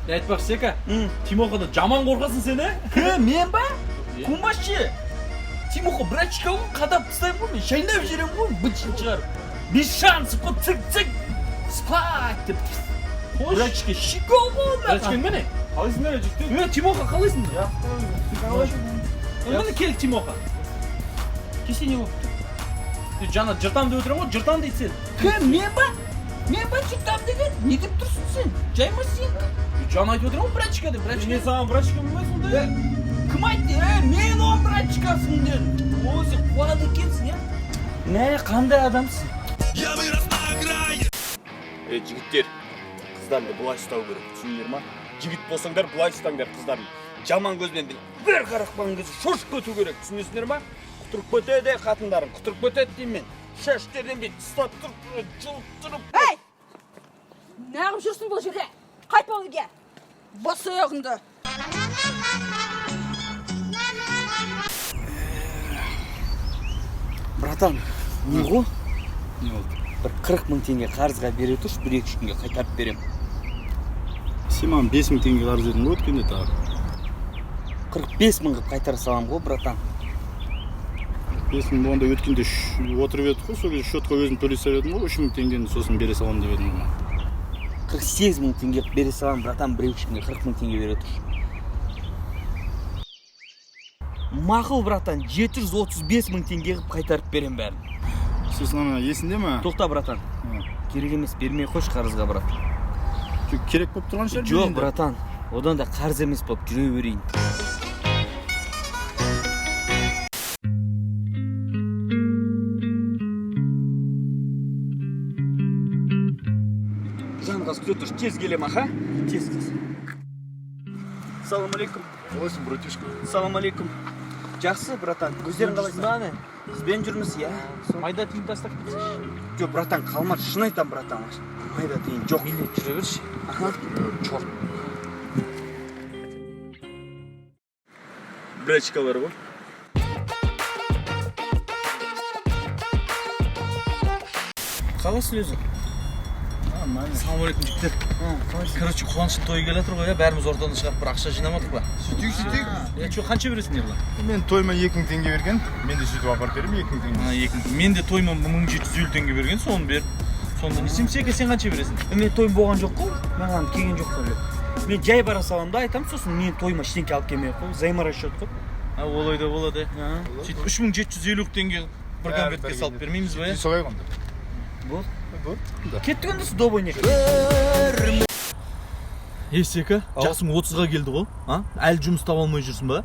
Айтпақшы, Сека, Тимохадан жаман қорқасың сен, ә? Кім, мен ба? Кумашы. Тимоха братчика ғой, қадап тастаймын ғой мен, шайнап жіберемін ғой, бытшын шығарып. Без шансов қой, цик цик. Спать деп. Қош. Братчика щекол ғой. Братчикаң міне. Қалайсыңдар, жігіттер? Е, Тимоха, қалайсың? Міне кел, Тимоха. Кесе не болып тұр? Жаңа жыртам деп отырмын ғой, жыртам дейді сен. Кім, мен ба? Мен ба жыртам деген? Не деп тұрсың сен? Жай ма сен? Жаңа айтып отырмын ғой, братчика деп, братчика. Мен саған братчикамын ба сонда? Кім айтты? Е, мен оның братчикасымын дедім. О, сен қуады екенсің, иә? Мә, қандай адамсың? Е, жігіттер, қыздарды былай ұстау керек, түсіндіңдер ма? Жігіт болсаңдар, былай ұстаңдар қыздарын. Жаман көзбен бір қарап қалған кезде шошып кету керек, түсінесіңдер ма? Құтырып кетеді қатындарың, құтырып кетеді деймін мен. Шаштерден бүйтіп ұстап тұрып, жұлып тұрып. Ей! Неғып жүрсің бұл жерде? Қайт бұл үйге! Бас аяғыңды! Братан, не ғой? Не болды? Бір 40 мың теңге қарызға бере тұршы, бір екі үш күнге қайтарып берем. Сен маған 5 мың теңге қарыз едің ғой өткенде тағы. 45 мың қылып қайтара саламын ғой, братан. 5 мың болғанда өткенде отырып едік қой, сол кезде счетқа өзім төлей салып едім ғой, 3 мың теңгені сосын бере саламын деп едім ғой. 48 мың теңге қылып бере саламын, братан, бір екі үш күнге 40 мың теңге бере тұршы. Мақұл, братан, 735 мың теңге қылып қайтарып берем бәрін. Сосын ана есіңде ме? Тоқта, братан. Керек емес, бермей қойшы қарызға, брат. Жоқ, керек болып тұрған шығар. Жоқ, братан, одан да қарыз емес болып жүре берейін. Жанғаз, күте тұршы, тез келем, аха? Тез, тез. Салам алейкум. Қалайсың, братишка? Салам алейкум. Жақсы, братан. Өздерің қалайсың? Қызбен жүрміз, иә. Майда тиын тастап кетсейші. Жоқ, братан, қалмады, шын айтамын, братан. Майда тиын жоқ. Мейлі, жүре берші. Аха. Черт. Братчикалар ғой. Қалайсың өзің? Нормально. Салам алейкум, жігіттер. Короче, Қуаныштың тойы келе жатыр ғой, иә? Бәріміз ортадан шығарып бір ақша жинамадық па? Сөйтейік, сөйтейік. Е, чё, қанша бересің, Ерлан? Мен тойыма 2 мың теңге берген, мен де сөйтіп апарып беремін 2 мың теңге. А, 2 мың. Мен де тойыма 1750 теңге берген, соны беріп. Сонда не істеймін? Сека, сен қанша бересің? Мен тойым болған жоқ қой, маған келген жоқ қой. Мен жай бара саламын да айтамын, сосын мен тойыма ештеңке алып келмей ақ қой, взаиморасчет қой. А, олай да болады, ә. Сөйтіп 3750 теңге бір конвертке салып бермейміз ба, иә? Солай ғой онда. Болды. Болды. Кеттік онда до ойнайық. Е, Сека, жасың 30-ға келді ғой, а? Әлі жұмыс таба алмай жүрсің ба?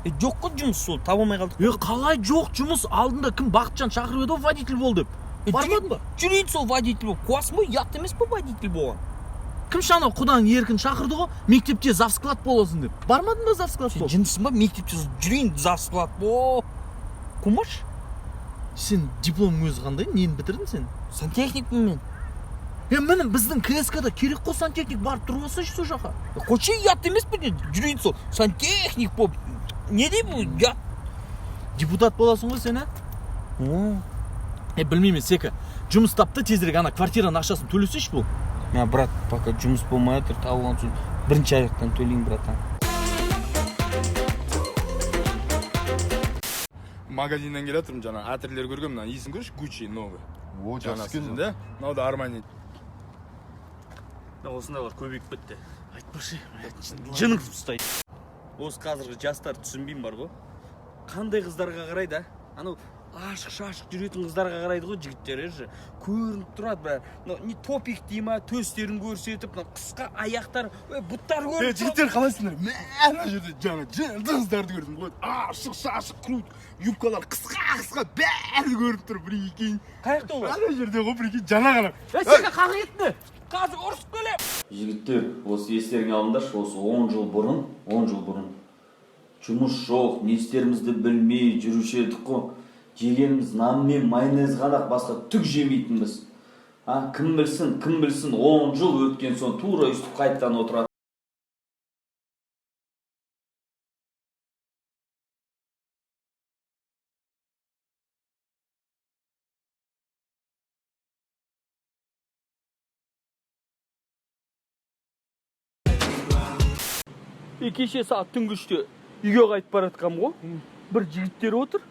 Е, жоқ қой жұмыс, сол таба алмай қалдық. Е, қалай жоқ жұмыс? Алдында кім Бақытжан шақырып еді ғой, водитель бол деп. Бармадың ба? Жүрейін сол водитель болып. Қуасың ба, ұят емес па водитель болған? Кім шана құдаң Еркін шақырды ғой, мектепте завсклад боласың деп. Бармадың ба завсклад Сен болып? жындысың ба, мектепте жүрейін завсклад бол. Кумаш? Сен дипломың өзі қандай? Нені бітірдің сен? Сантехникпін мен. Е, міне біздің КСК-да керек қой сантехник, барып тұрып алсайшы сол жаққа. Қойшы, ұят емес пе, жүрейін сол сантехник болып. Не дейді бұл, ұят? Депутат боласың ғой сен, ә? Е, білмеймін, Сека. Жұмыс тапты тезірек ана квартираның ақшасын төлесейші бұл. Мә, брат, пока жұмыс болмай жатыр, табылған соң бірінші айлықтан төлеймін, братан. Магазиннен келе жатырмын, жаңа әтірлер көргенмін, мына иісін көрші, Gucci новый. О, жақсы екен. Да? Мынау да Armani. Осындайлар көбейіп кетті. Айтпашы, Жының ұстайды. Осы қазіргі жастар түсінбеймін бар ғой. Қандай қыздарға қарайды, а? Анау ашық-шашық жүретін қыздарға қарайды ғой жігіттер, еші. Көрініп тұрады бәрі. Мынау не топик дей ма, төстерін көрсетіп, мынау қысқа аяқтар, ой, бұттар Е, көрініп тұрады. жігіттер қалайсыңдар? Мә, ана жерде жаңа жынды қыздарды көрдім ғой. Ашық шашық, крут, юбкалар қысқа-қысқа, бәрі көрініп тұр, прикинь. Қай жақта олар? Ана жерде ғой, прикинь, жаңа ғана. Е, Сека, қағы кетті. Қазір ұрысып келем. Жігіттер, осы естеріңе алыңдаршы, осы 10 жыл бұрын, 10 жыл бұрын жұмыс жоқ, не істерімізді білмей жүруші едік қой. Жегеніміз нан мен майонез ғана, басқа түк жемейтінбіз. А, кім білсін, кім білсін, 10 жыл өткен соң тура өйстіп қайтадан отырады. Е, кеше сағат түнгі 3-те үйге қайтып бара жатқанмын ғой. Бір жігіттер отыр.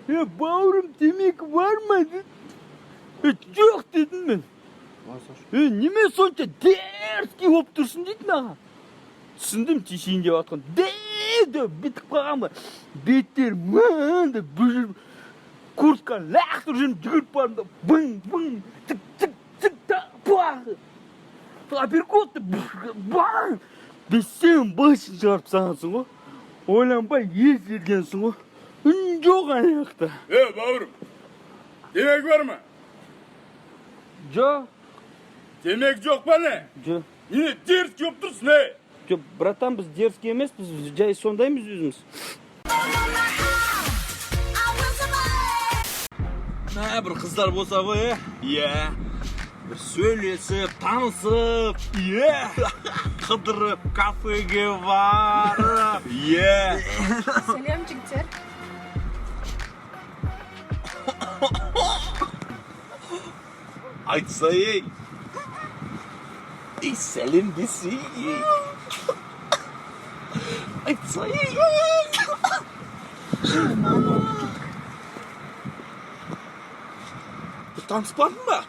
Е, бауырым, темекі бар ма дейді. Е, жоқ дедім мен. Е, неме сонша дерзкий болып тұрсың дейді маған. Түсіндім, тиісейін деп жатқан. Де бітіп қалған ба? Беттері мынандай бүжіріп, куртканы лақтырып жүріп жүгіріп бардым да, бың бың тік тік тік та пах, апперкот, бang, бесеуін басын шығарып тастағансың ғой, ойланбай ес бергенсің ғой, үн жоқ ана жақта. Е, бауырым, темекі бар ма? Жоқ. Темекі жоқ па, не? Жоқ. Не дерзкий болып тұрсың, ей? Жоқ, братан, біз дерзкий емеспіз, біз жай сондаймыз өзіміз. Мә, бір қыздар болса ғой, е? Иә. Бір сөйлесіп, танысып, иә. Қыдырып, кафеге барып, иә. Сәлем, жігіттер. Айтса, ей. Ей, сәлем десе, ей. Айтса, ей. Таныспадың ба?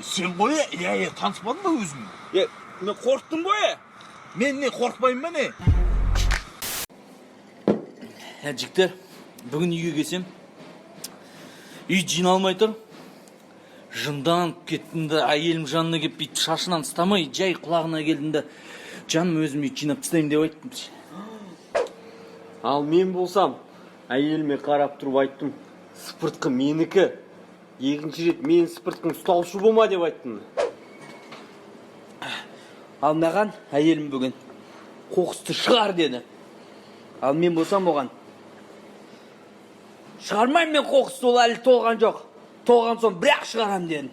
Сен ғой, иә, иә, таныспадың ба өзің? Е, мен қорықтым ғой, е. Мен не, қорықпаймын ба, не? Ә, жігіттер, бүгін үйге келсем, үй жиналмай тұр. Жынданып кеттім да, әйелім жанына келіп, бүйтіп шашынан ұстамай, жай құлағына келдім да, жаным, өзім үйді жинап тастаймын деп айттым. Ал мен болсам, әйеліме қарап тұрып айттым: сыпыртқы менікі, екінші рет мен сыпыртқың ұстаушы болма деп айттым. Ал маған әйелім бүгін қоқысты шығар деді. Ал мен болсам оған: шығармаймын мен қоқысты, ол әлі толған жоқ, толған соң бірақ шығарамын дедім.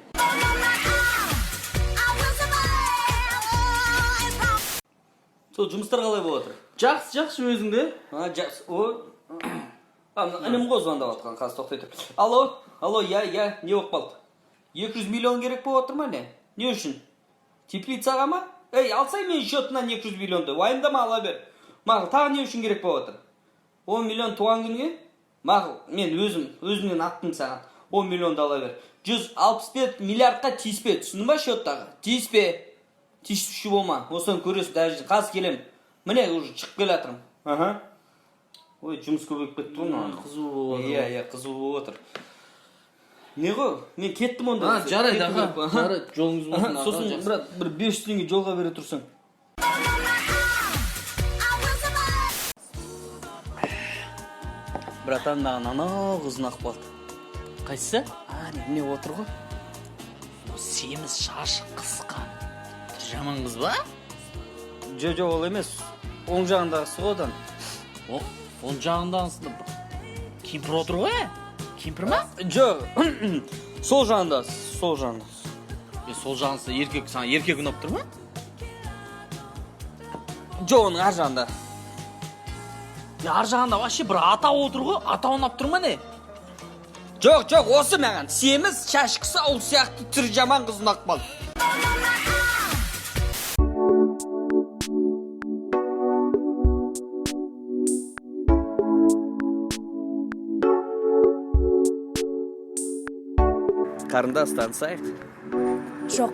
Сол жұмыстар қалай болып жатыр? Жақсы, жақсы, өзіңде? А, жақсы. О, а, мына інім ғой звондап жатқан, қазір, тоқтай тұр. Алло, алло, иә, иә, не болып қалды? 200 миллион керек болып отыр ма, не? Не үшін? Теплицаға ма? Ей, алсай менің счетымнан 200 миллионды, уайымдама, ала бер. Мақұл, тағы не үшін керек болып отыр? 10 миллион туған күнге? Мақұл, мен өзім, өзімнен аттым саған. 10 миллионды ала бер. 165 миллиардқа тиіспе, түсіндің ба, счеттағы? Тиіспе. Тиісуші болма. Осыны көресің, даже қазір келемін. Міне, уже шығып келе жатырмын. Аха. Ой, жұмыс көбейіп кетті ғой маған. Қызу болып жатыр. Иә, иә, қызу болып отыр. Не ғой, мен кеттім онда. А, жарайды, Кету аға, керек қой. Аха. жарайды, жолыңыз Аха, болсын, аға, сосын, жақсы. брат, бір 500 теңге жолға бере тұрсаң. Братан, маған анау қыз ұнап қалды. Қайсысы? А, не, міне отыр ғой. О, семіз, шашы қысқа. Бір жаман қыз ба? Жо, жоқ, ол емес. Оң жағындағысы ғой одан. О, оң жағындағысы бір кемпір отыр ғой, ә? Кемпір ма? Жоқ, сол жағындағысы, сол жағындағысы. Е, сол жағындасы еркек, саған еркек ұнап тұр ма? Жоқ, оның ар жағында. Е, ар жағында вообще бір ата отыр ғой, ата ұнап тұр ма, не? Жоқ, жоқ, осы маған семіз, шашы қысқа, ол сияқты түрі жаман қыз ұнап қалды. Қарындас, танысайық. Жоқ.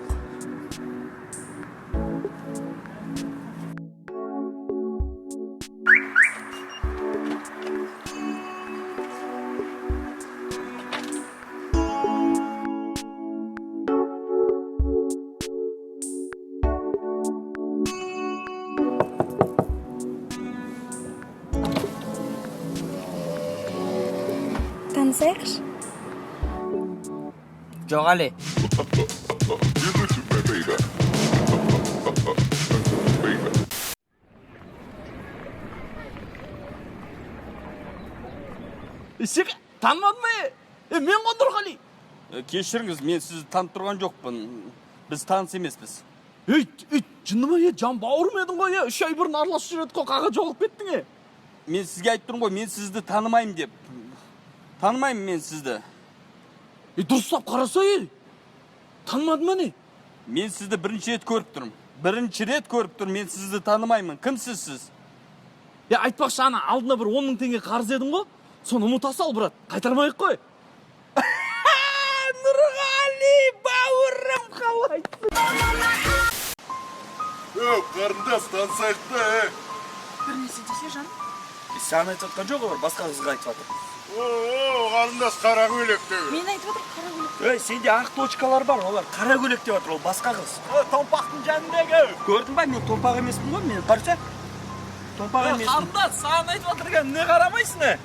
Танысайықшы. Жоқ әлі. Give it to me, baby. Baby. Е, сен танымадың ба, е? Е, мен ғой, Нұрғали. Кешіріңіз, мен сізді танып тұрған жоқпын. Біз таныс емеспіз. Ей, ей, жынды ма, е, жан бауырым едің ғой, е, 3 ай бұрын араласып жүр едік қой, қаға жолығып кеттің, е? Мен сізге айтып тұрмын ғой, мен сізді танымаймын деп. Танымаймын мен сізді. Е, дұрыстап қараса, ей. Танымадың ба, не? Мен сізді бірінші рет көріп тұрмын. Бірінші рет көріп тұрмын, мен сізді танымаймын. Кімсіз сіз? Е, айтпақшы, ана алдына бір 10 000 теңге қарыз едің ғой, соны ұмыта сал, брат, қайтармай ақ қой. Нұрғали бауырым, қалайсың? Е, қарындас, танысайық та, е. Бір нәрсе десе, жан. Саған айтып жатқан жоқ, олар басқа қызға айтып жатыр. О, қарындас, қара көйлек деген. Мен айтып жатыр, қара көйлек. Ей, сенде ақ точкалар бар, олар қара көйлек деп жатыр, ол басқа қыз. Томпақтың жанындағы. Көрдің ба, мен томпақ емеспін ғой, мен қараса. Томпақ емеспін. Қарындас, саған айтып жатыр екен, не қарамайсың, е?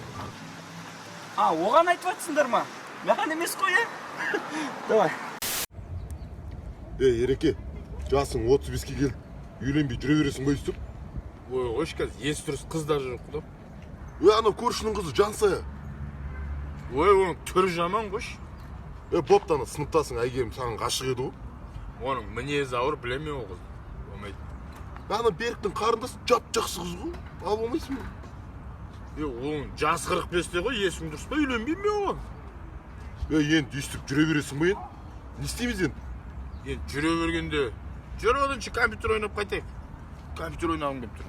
А, оған айтып жатсыңдар ма? Маған емес қой, е? Давай. Ей, Ереке, жасың 35-ке келді. Үйленбей жүре бересің ба өйстіп? Ой, қойшы, қазір есі дұрыс қыз да жоқ қой. Ей, анау көршінің қызы Жансая. Ой, оның түрі жаман қойшы. Е, бопты, ана сыныптасың Әйгерім саған ғашық еді ғой. Оның мінезі ауыр, білемін мен ол қызды. Болмайды. Ана Беріктің қарындасы жап жақсы қыз ғой. Алып алмайсың ба? Е, оның жасы 45-те ғой, есің дұрыс па, үйленбеймін мен оған. Ей, енді өйстіп жүре бересің ба енді? Не істейміз енді? Енді жүре бергенде, жүр, оданша компьютер ойнап қайтайық. Компьютер ойнағым келіп тұр.